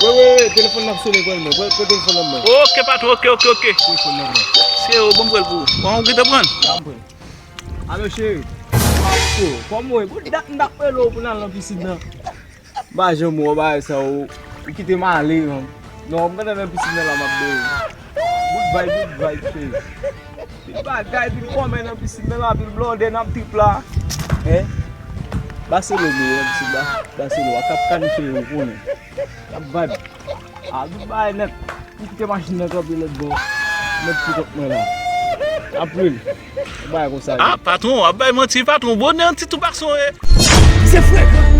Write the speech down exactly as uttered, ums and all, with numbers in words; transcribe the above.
Wi, wi, wi, telefòn nan ap sone, pran l mwen. Pran, pran telefòn nan mwen. Ok, patwon, ok, ok, ok. Telefòn nan mwen. Se yo, ban m pran l pou ou. Bon, ou gentan pran l? Ya, m pran l. Alo, cheri. Oh, kòman w ye? Bon, dat m t ap rele w pou n al nan pisin nan. M pa janm wè w bagay sa, ou, ou kite m ale, non. Non, m gentan nan pisin nan la, m ap beye. Good vibe, good vibe, cheri. Pil bagay, pil kòmè nan pisin nan la, pil blòdè n ap trip la. Hein? Baselo mwen nan pisin la. Baselo, a kap kanife yo konnen. N ap vibe. A, tout bagay nèt. M kite machin nan kanpe lòt bò. Mèt pou kont mwen la. April. Bagay konsa. Ah, patwon, w ap bay manti, patwon. Bonè an ti tou bakson, e. Se frekan.